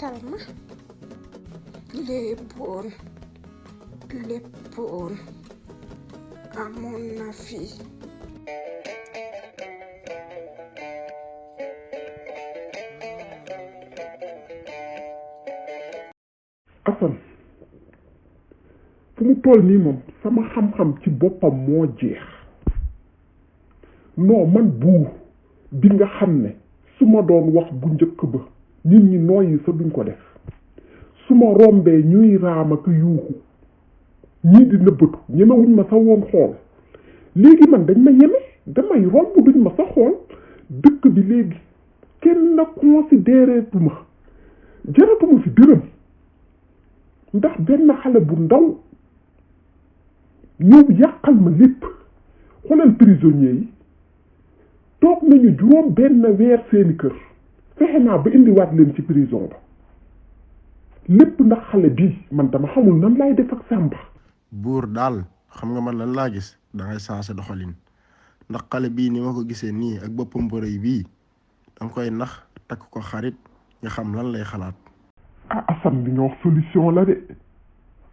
kalma léppoon amoon na fi. Assane fu mu toll nii moom sama xam-xam ci boppam moo jeex non man buur bi nga xam ne su ma doon wax bu njëkk ba nit ñi nooyi sa duñ ko def su ma rombee ñuy raam ak yuuxu ñii di nëbbatu ñemewuñ ma sa woon xool léegi man dañ ma ñeme damay romb duñ ma sa xool dëkk bi léegi kenn na considéré tu ma jaratuma fi dërëm ndax benn xale bu ndaw ñëw yàqal ma lépp xoolal prisonniers yi toog nañu juróom benn weer seeni kër fexe naa ba indiwaat leen ci prison ba lépp ndax xale bii man dama xamul nan laay def ak Samba. buur daal xam nga man lan laa gis da ngay sensé doxalin ndax xale bii ni ma ko gisee nii ak boppam bu rëy bii danga koy nax takk ko xarit nga xam lan lay xalaat. ah Assane bi nga wax solution la de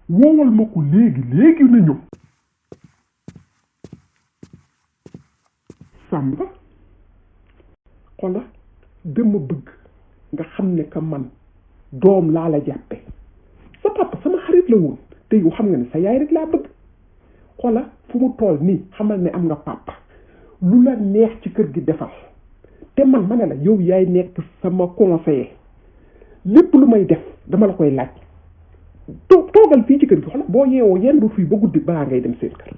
woowal ma ko léegi na ñëw. Samba xoolal dama bëgg nga xam ne que man doom laa la jàppe sa papa sama xarit la woon te yow xam nga ne sa yaay rek laa bëgg xoolal fu mu toll nii xamal ne am nga papa lu la neex ci kër gi defal te man ma ne la yow yaay nekk sama conseiller lépp lu may def dama la koy laaj toogal fii ci kër gi xoolal boo yeewoo yendu fii ba guddi balaa ngay dem seen kër.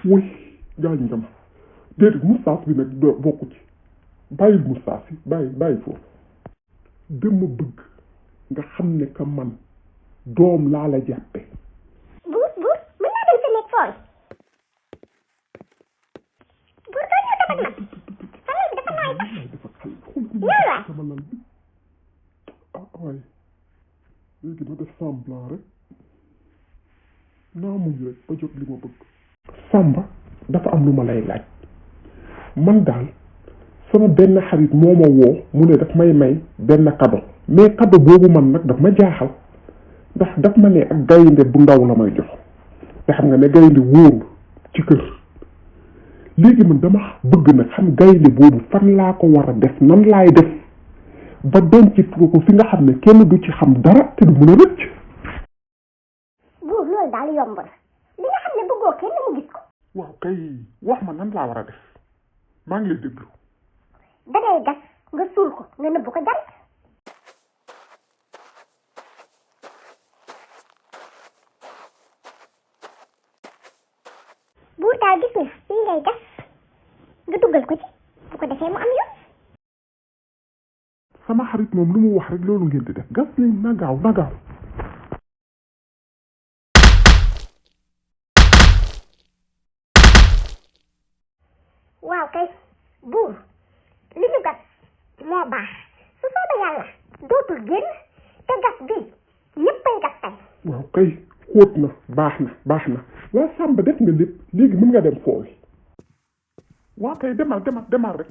wuy gaañ nga ma déedéet moustache bi nag bokku ci bàyyil moustache yi bàyyi foofu dama bëgg nga xam ne que man doom laa la jàppe. buur mën naa dem sa nekk fooy buur doo ñëw dafa nag salal bi dafa naay ñëw sama lal bi waaye léegi ma def semblant rek naa muñ rek ba jot li ma bëgg. Samba dafa am lu ma lay laaj man daal sama benn xarit moo ma woo mu ne daf may benn cadeau mais cadeau boobu man nag daf ma jaaxal ndax daf ma ne ak gaynde bu ndaw la may jox te xam nga ne gaynde wóorul ci kër léegi man dama bëgg nag xam gaynde boobu fan laa ko war a def nan laay def ba denc ko fi nga xam ne kenn du ci xam dara te du mën a rëcc. buur loolu daal yomb na li nga xam ne bëggoo kenn mu gis ko. waaw kay wax ma nan laa war a def maa ngi lay déglu. dangay gas nga suul ko nga nëbb ko jant. buur daal gis nga fii ngay gas nga duggal ko ci bu ko defee mu am yoon. sama xarit moom lu mu wax rek loolu ngeen di def gas nañ na gaaw. waaw kay buur li ñu gas moo baax su soobee yàlla dootul génn te gas bi ñëppay gas tey. waaw kay xóot na baax na waa Samba def nga lépp léegi mën nga dem foofu waa kay demal rek.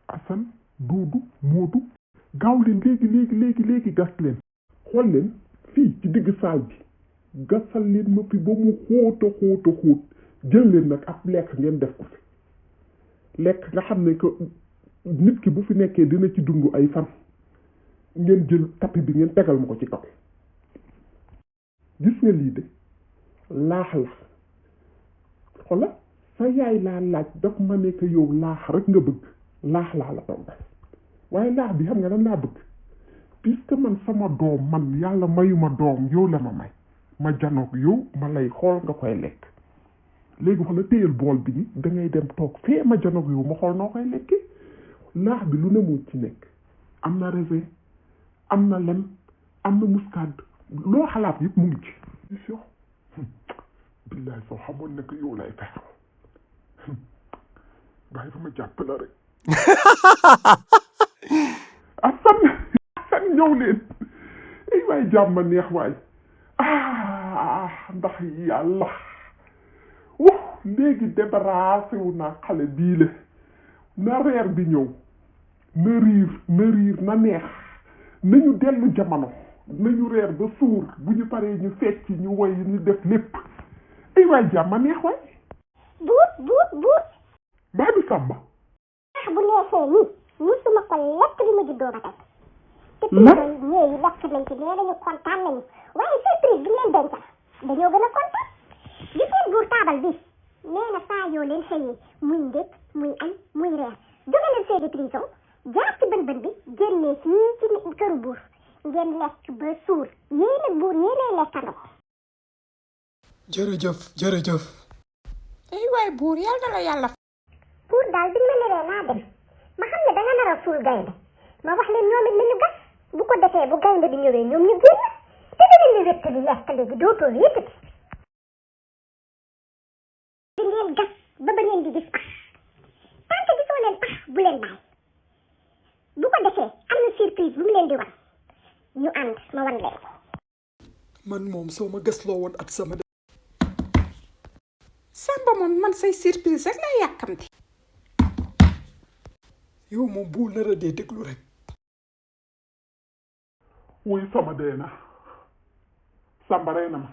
Assane Doudou Modou gaaw leen léegi gas leen xool leen fii ci digg saal bi gasal leen ma fi ba mu xóot jël leen nag ab lekk ngeen def ko fi lekk nga xam ne que nit ki bu fi nekkee dina ci dund ay fan ngeen jël tapis bi ngeen tegal ma ko ci kaw gis nga lii de laax la xoolal sa yaay laa laaj daf ma ne que yow laax rek nga bëgg laax laa la toggal waaye laax bi xam nga lan laa bëgg puisque man sama doom man yàlla mayuma doom yow la ma may ma janoog yow ma lay xool nga koy lekk léegi xoolal téyel bool bi ni da ngay dem toog fee ma janoog yow ma xool noo koy lekkee laax bi lu ne mu ci nekk am na raisin am na lem am na muscade loo xalaat yëpp mu ngi ci billaay soo xamoon ne que yow lay fexe bàyyi fa ma jàpp la rek Assane ñëw leen ay waay jàmm neex waay ndax yàlla léegi débarrassé wu naa xale bii la na reer bi ñëw na riir na neex nañu dellu jamono nañu reer ba suur bu ñu paree ñu fecc ñu woy ñu def lépp ay waay jàmma neex waay buur mbaa du sàmba bu neexee nii musuma ko lekk li ma juddoo ba tey te ñëw yi lekk nañ ci nee nañu kontaan nañu waaye surprise bi leen dencal dañoo gën a kontaan gis ngeen buur taabal bi nee na saa yoo leen xëyee muy ndékk muy añ muy reer jóge leen seeni prison jaar ci bën bi génnee fii ci këru buur ngeen lekk ba suur yéen ak buur yéenay lekkandoo. jërëjëf ay waay buur yàlla na la yàlla buur daal bi ma neree naa dem ma xam ne danga nar a suul gaynde ma wax leen ñoom it nañu gas bu ko defee bu gaynde bi ñëwee ñoom ñu génn te dangeen di wéttali lekk léegi dootoo yëkkati di ngeen gas ba ngeen di gis pax tant que gisoo leen pax bu leen bàyyi bu ko defee am na surprise bu mu leen di wan ñu ànd ma wan leen ko. man moom soo ma gasloo woon at sama Samba moom man say surprise rek lay yàkkamti yow moom bu nar a dee déglu rek wuy sama dee na sàmba rey na ma